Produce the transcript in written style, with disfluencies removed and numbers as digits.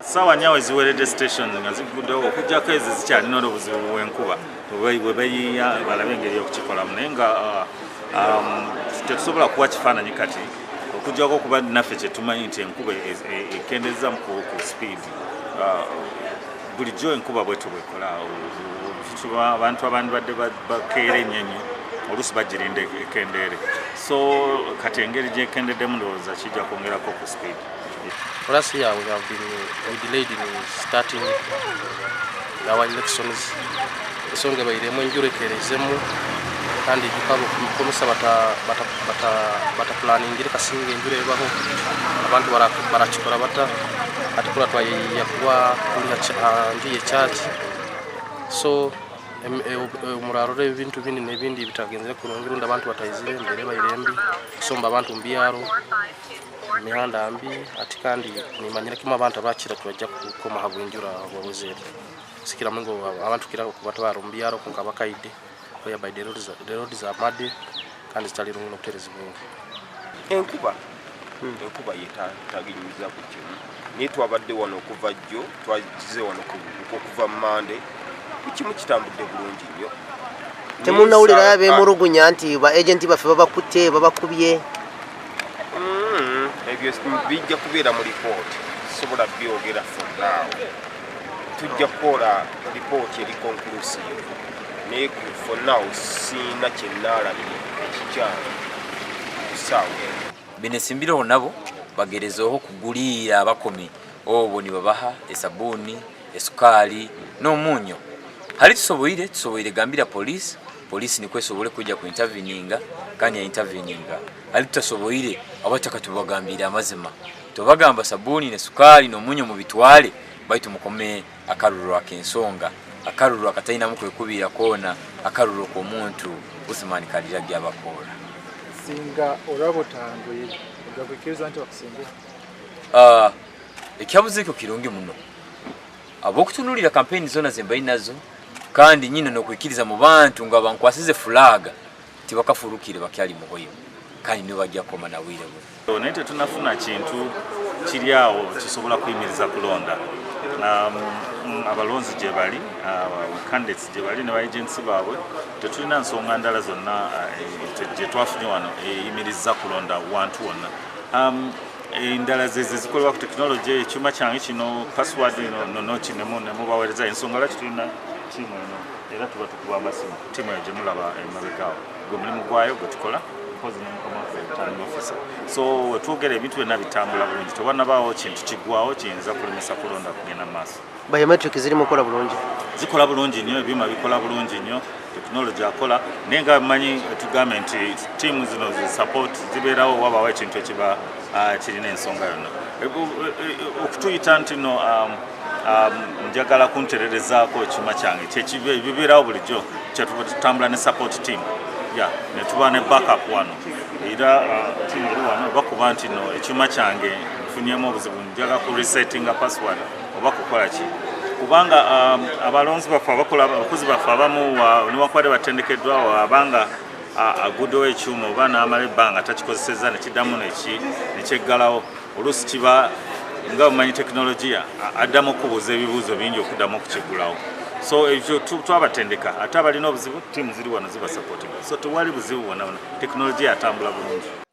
Ssaawa nnya we ziweredde station nga zigguddewo okuggyako ezo ezikyalina obuzibu bw'enkuba bwe beeyiiya balabe engeri y'okukikolamu naye nga um, tetusobola kuwa kifaananyi kati okuggyako okuba naffe kye tumanyi nti enkuba e, e, ekendezza ku sipiidi uh, bulijjo enkuba bwetyo bwekola abantu abandibadde bakeera ennyo ennyo oluusi bagirinda ekendeere so kati engeri gyekendeddemu ndowooza kijja kwongerako ku sipiidi Last year we have been we delayed in starting our elections. Ensonga ebairemu enjura ekerezemu kandi ijuka abakomisa bata bata bata bataplaningire kasinga enjura ebaho abantu barakikora bata hati kura twayeyiya kuba turi aha nju ye church so murarora ebintu bindi nebindi bitagenzire kurungi rundi abantu bataizire embera ebaire mbi kusomba abantu omu byaro. Emihanda mbi ati kandi nimanyira kimwe abantu abakira tibajja kukoma ahabw'enjura obwezere sikira ngu abantu kukira kuba tibari omu byaro kwonka abakaide whereby the roads, the roads are muddy kandi zitari rungi n'okuterezibwa. Enkuba enkuba ye taginyumiza buli kimu naye twabadde wano okuva jjo twakize wano okuva mande buli kimu kitambudde bulungi nnyo. Temunnawulirayo abeemulugunya nti ba agenti baffe babakutte babakubye? Mm, ebyo bijja kubeera mu lipooti sobola byogera for now tujja kukola lipooti eri conclusive naye for now siina kyenaalabye ekikyamu ku ssaawa eno. Benesimbireho nabo bagerezeho kuguriira abakomi obwo nibabaha esabuuni, esukaali n'omunyo. Hari tusoboire, tusoboire gambira police, police nikwo esobole kwija ku interveninga kandi ya interveninga. Hari tutasoboire abataka tubagambiire amazima. Twabagamba sabuuni n'esukaali n'omunyo mubitwale baitu mukome akaruru ak'ensonga, akaruru akatainamu kwekubiira kwona, akaruru ak'omuntu Uthman Kaliragi abakoora. Singa oraba otahangwire, oija kwikiriza nti bakusingura? Ah, Ekyabuzo ekyo kirungi muno ahabw'okutunuulira kampeyini zoona ze mbaire nazo kandi nyine n'okwikiriza mu bantu ngu abankwasize fulaaga tibakafurukire bakyali mu Hoima kandi nibo bajja kukoma na bwire bunu. Naye tetunafuna kintu kiri awo kisobola kuyimiriza kulonda. Um, abalonzi gye bali, uh, candidates gye bali ne ba agents baabwe, tetulina nsonga ndala zonna uh, gye twafunye wano eyimiriza kulonda wantu wonna. Um, endala zeze zikolebwa ku tekinologi ekyuma kyange kino password nonoki nemubaweereza ensonga lwaki tulina tiimu eno era tuba tukuba amasimu tiimu eyo gyemulaba emabegaawo gwe mulimu gwayo gwe tukola mpozi nemukama waffe returning officer so wetwogera ebintu byonna bitambula bulungi tewanabaawo kintu kigwawo kiyinza kulemesa kulonda kugenda mu maaso Biometric ziri mukola bulungi? Zikola bulungi nnyo, ebyuma bikola bulungi nnyo, tekinologi akola naye nga manyi tugambe nti tiimu zino zi support zibeerawo wabawo ekintu ekiba ah, kirina ensonga yonna e, e, e, okutuyita nti no um, um, njagala kuntererezaako ekyuma kyange kyekibeerawo bulijjo kyetuba tutambula ne support team ya netuba ne backup wano era ah, tiimu eri wano oba kuba nti no ekyuma kyange nfunyemu obuzibu njagala ku resettinga password oba kukola ki kubanga um, abalonzi baffe abakola abakozi baffe abamu newankubadde batendekeddwa abanga aguddewo ekyuma oba n'amala ebbanga takikozesezza nekiddamu nekyeggalawo oluusi kiba nga omanyi tekinologiya addamu okubuuza ebibuuzo bingi okuddamu okukiggulawo so ekyo twabatendeka ate abalina obuzibu tiimu ziri wano zibasapotinga so tewali buzibu bwona bwona tekinologiya atambula bulungi.